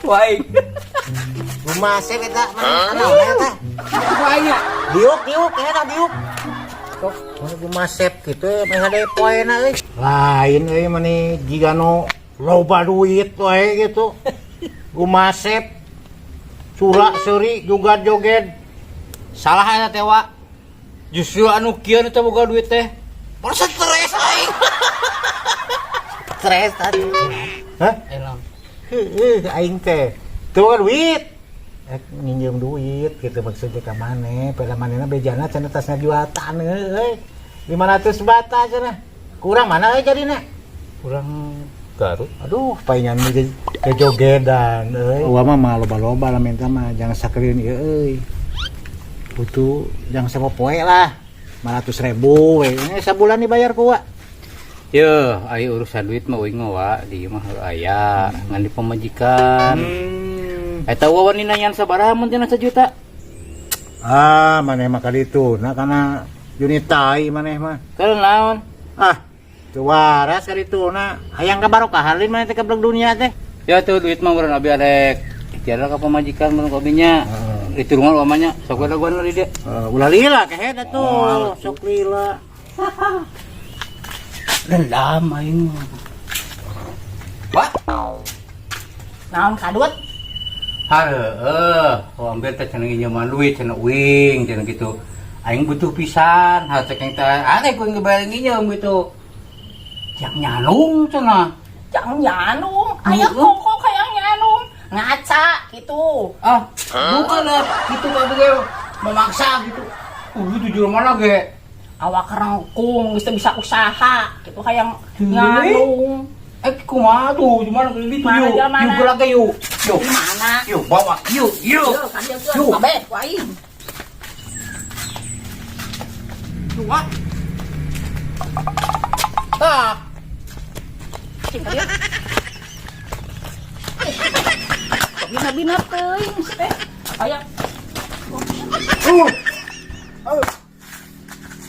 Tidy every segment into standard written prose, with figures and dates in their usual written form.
Wae. Gumasep eta mana naon eta? Ku aing ya. Diuk diuk eta diuk. Sok mana gumasep kitu meh hade poena euy. Lain euy mani jiga nu loba duit wae gitu. Gumasep surak seuri juga joget. Salah eta teh, Wa. Justru anu kieu nu teu boga duit teh. Baru stres aing. Stres tadi. Hah? Elang. Heueuh aing teh. Teu boga duit. Nginjem duit gitu maksudnya ka maneh, pada manehna bejana cenah tas ngajual taneuh euy. 500 bata cenah. Kurang mana euy jadina? Kurang Garut. Aduh, palingan mah kejogedan euy. Uwa mah mah loba-loba lah minta mah jangan sakerin ieu euy. Butuh jangan sapopoe lah. 500 ribu we. Ini sabulan dibayar ku wa. Yeuh, aya urusan duit mah uing mah, Wa, di mah heuh aya ngan di pamajikan. Eta Wa wani nanyan sabaraha mun tina 1 juta? Ah, maneh mah kaditu. Nah kana junitai maneh mah. Kalau naon? Ah, teu waras kaditu na. Hayang kabarokahan lain maneh teh kablek dunia teh. Ya tuh duit mah urang abi arek ikhtiar ka pamajikan mun ku abinya. Heeh. Ditulungan uamanya, sok dagoan lah di dia. Ulah lila kehed atuh. Oh, sok lila. Dendam aing. Wah, Naon kadut? Hareueuh, oh hampir teh cenah nginjeman duit cenah uing cenah gitu. Aing butuh pisan, hal cek teh aneh ku ngebayar nginjem gitu. Yang nyanung cenah. Jangan nyanung. Aya kok kayak nyanung. Ngaca gitu. Ah, bukan lah, gitu kabeh ge memaksa gitu. Itu jelema mana ge? Awak rengkung geus teu bisa usaha gitu hayang Heuh. nyanung. Eh, kumaha tuh? Gimana ke ditu Mana yuk? dia, mana? Yuk gerak ge yuk. Yuk. Di mana? Yuk bawa. Yuk, yuk. Yuk, kan dia Yuk. kabeh ku aing. Dua. Tah. Cing ka dieu. Bina-bina teuing teh. Aya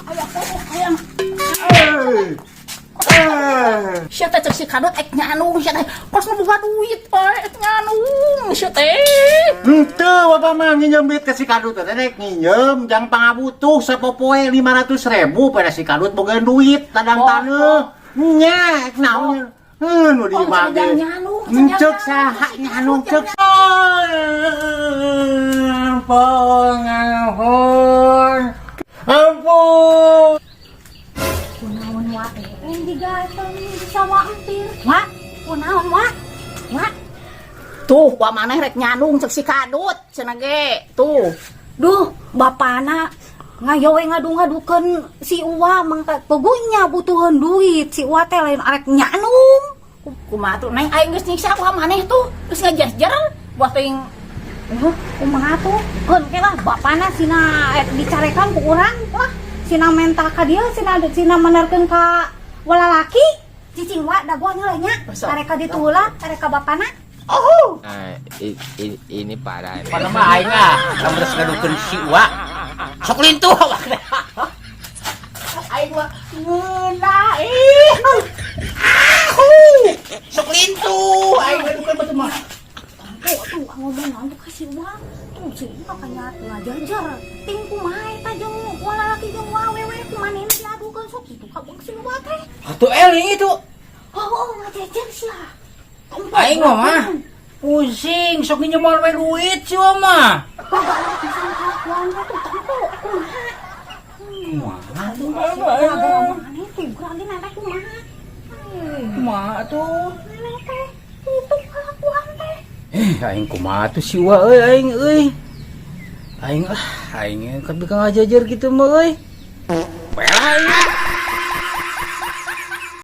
aya kok hayang sia teh cek si kadut ek nyanung sia teh kos nu boga duit we ek nyanung sia teh. Henteu bapak mah nginjem duit ke si kadut teh rek nginjem jang pangabutuh sapopoe 500 ribu pada si kadut boga duit tadang Oh, taneuh. Nya ek naon? Heuh nu di Oh, mah cenah ge. nyanung, cenah Cek nyanung. saha nyanung cek. Ampun. Ampun. Kunaon wa teh digateng di sawah empir. Wa, kunaon wa? Wa, Tuh, wa maneh rek nyanung cek si kadut cenah ge. Tuh. Duh, bapana ngayo we ngadu-ngadukeun si Uwa mangka pugunya butuheun duit. Si Uwa teh lain arek nyanung. Kumaha tuh neng aing geus nyiksa wa maneh tuh geus ngajajar buah teuing. Kumaha tuh? Keun ke lah bapana sina dicarekan ku urang lah. Sina menta ka dieu, sina sina menerkeun ka walalaki. Cicing wa dagoan heula nya. Sok. Arek ka ditu heula, arek ka bapana. Nah, ini parah nih. Pada mah aing ah, lamun geus ngadukeun si Uwa. Sok lintuh awak teh. Aing mah ngeunah ih. Ahu. Sok lintuh aing ngadukeun batu mah. Tuh, tuh ngomong naon tuh ka si Uwa. Tuh si Uwa kanya ngajajar. Ting kumaha eta jeung walalaki jeung wawewe kumanehna diadukeun sok kitu ka si Uwa teh. Atuh eling itu. Oh, ngajajar sia. Aing mah pusing sok nginjem we duit si Uwa mah. Bapak pisan kelakuan teh tuh tempo kumaha. Kumaha tuh? Gara-gara maneh tuh geura teh kumaha. Kumaha tuh? Maneh teh itu kelakuan teh. Eh, aing kumaha tuh si Uwa euy aing euy. Aing ah, aing kan bisa ngajajar gitu mah euy. Pelah aing.